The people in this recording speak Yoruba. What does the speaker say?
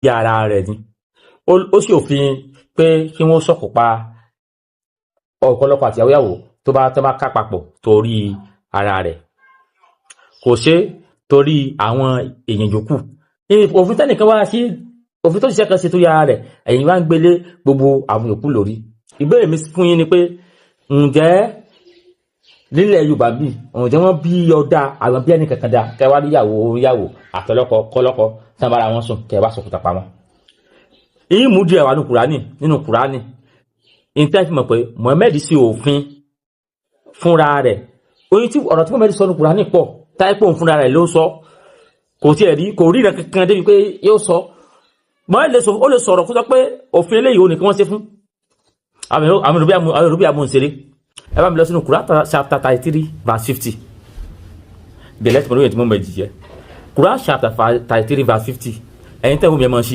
ara rẹ̀ ni. Ó sì òfin pé kí wọ́n sọ̀kò pa ọ̀pọ̀lọpọ̀ àti ìyàwó tó bá ká papọ̀ torí ara rẹ̀. Kò ṣe torí àwọn èèyàn yòókù. Òfin tẹ́nìkan wá sí, òfin tó ṣiṣẹ́ kan ṣe torí ara rẹ̀, ẹ̀yin wá ń gbélé gbogbo àwọn yòókù lórí. Ìbéèrè mi fún yín ni pé, ǹjẹ́ nílẹ̀ Yorùbá bí, ǹjẹ́ wọ́n bí ọ̀dà àwọn bí ẹnì kankan dá kẹwàá níyàwó oríyàwó àtọlọ́kọ kọlọ́kọ tí wọ́n bára wọn sùn, kẹwàá sọkùtà pamọ́? Ìyí mú díẹ̀ wà ní Kùránì, nínú Kùránì ìtẹ́ fi mọ̀ pé Muhammad sí òfin fúnra rẹ̀. Oyin tí ọ̀rọ̀ tí Muhammad sọ ní Kùránì pọ̀ táìpò fúnra rẹ̀ ló sọ. Kò tiẹ̀ rí, kò rí ìrẹ̀ kankan débi pé yóò sọ. Muhammad lè sọ, ó lè sọ̀rọ̀ kó sọ pé òfin eléyìí ò ní kí wọ́n ṣe fún àwọn olùbí àmú ìṣeré. Ẹ bá mi lọ sínú Kùránì chapter 33 verse 50. Bẹ̀lẹ́ tí mo lóye tí mo mọ̀ jìjẹ́, Kùránì chapter 33 verse 50. Ẹ̀yin tẹ́ wọ́n mi, ẹ̀ mọ̀ sí.